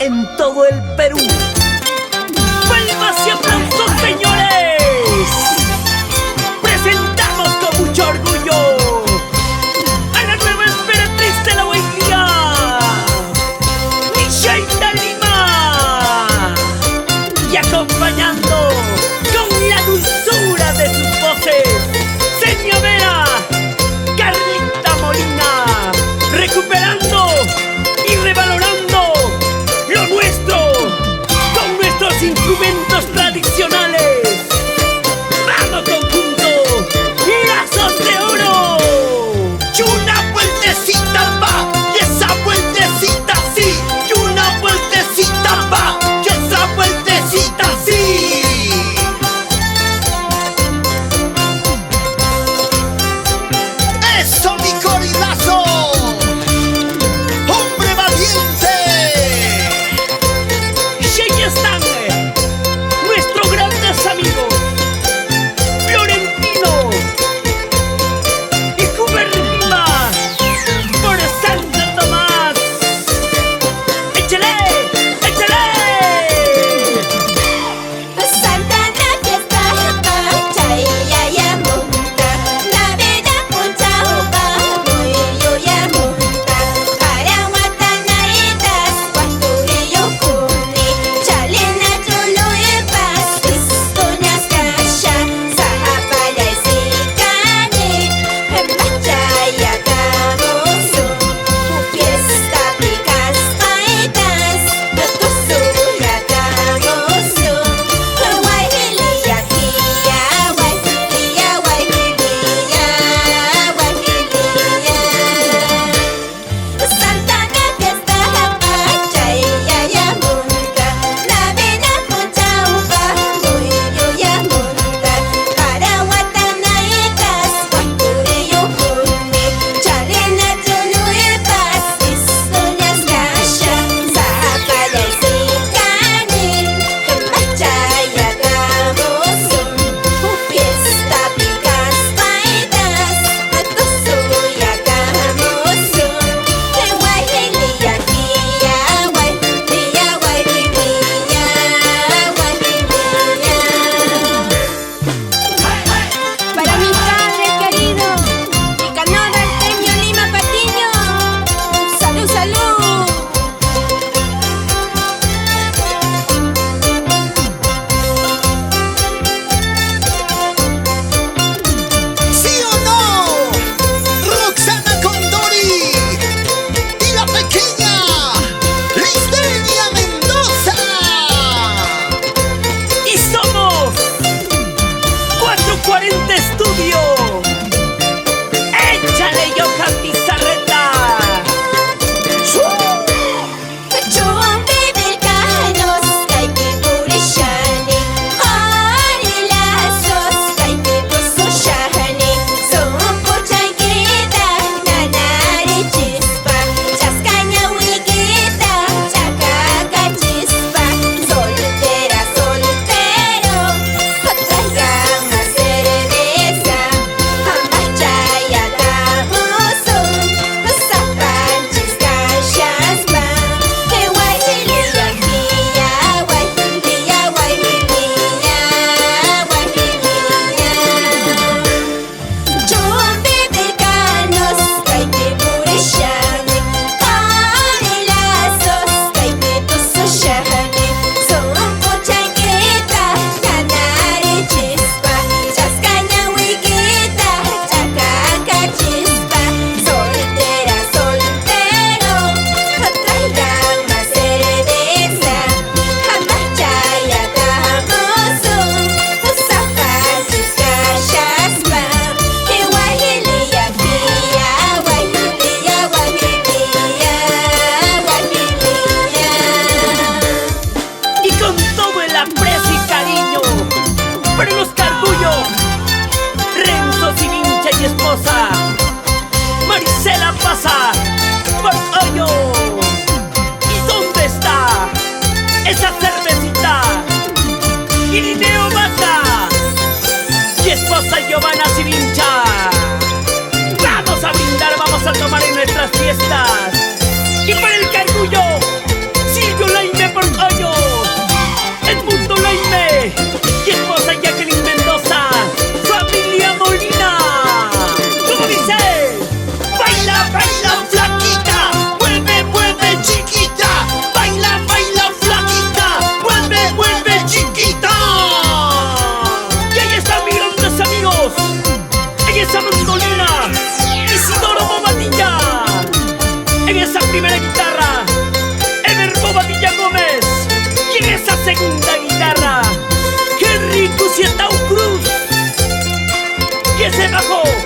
En todo el Perú. ¡Palmas y aplausos, señores! Presentamos con mucho orgullo a la nueva emperatriz de la Huayquería, Michelle Lima, y acompañando con la dulzura de sus voces, señora Carlita Molina, recuperando y revalorando lo nuestro con nuestros instrumentos tradicionales. ¡Vamos, conjunto! ¡Lazos de Oro! Y una vueltecita va, y esa vueltecita sí. Y una vueltecita va, y esa vueltecita sí. ¡Eso, mi corilazo! ¡Hombre valiente! Y ahí están nuestros grandes amigos Florentino y Huber Lima por Santo Tomás. ¡Échale! ¡Échale! Santana fiesta chayayamunda, Navidad punchaupa muyuyamunda, Paraguatanaitas guaturiyukuni, Chalina chuluypas istuñas kasha, Sahapallaysikani, Machayakamusun, Fiesta picaspaitas, Tusuyakamusun, Huayliya kia, huayliya, huayliya, huayliya. Santana fiesta chayayamunda, Navidad punchaupa muyuyamunda, Paraguatanaitas guaturiyukuni, Chalina chuluypas istuñas kasha, Sahapallaysikani, Machayakamusun, Fiesta picaspaitas, Tusuyakamusun, Huayliya kia, huayliya, huayliya, huayliya. Para mi padre querido, Nicanor Artemio Lima Patiño. ¡Salud, salud! ¿Sí o no? Roxana Condori y la pequeña Lisdenia Mendoza. Y somos 440 Estudio. ¡Échale, Johan Pizarreta! Chumbi vilcanos, kaypi purishani, Qhari lazos, kaypi tusushani, Sunquchaykita nanarichispa, Chaskaña wikita chakakachispa, Soltera, soltero, traigan más cerveza, Amachayakamusun, Sapanchis kashaspa, Huayliya kia, huayliya, huayliya, huayliya. Chumbi vilcanos, kaypi purishani, Qhari lazos, kaypi tusushani, Sunquchaykita nanarichispa, Chaskaña wikita chakakachispa, Soltera, soltero, traigan más cerveza, Amachayakamusun, Sapanchis kashaspa, Huayliya kia, huayliya, huayliya, huayliya. Y con todo el aprecio y cariño para los Cargullo, Renzo Sivincha y esposa Marisela pasa por Hoyo. ¿Y dónde está esa cervecita? Irineo Vaca y esposa Giovanna Sivincha. Vamos a brindar, vamos a tomar en nuestras fiestas. Y para el Cargullo, Silvio Laime. cajón.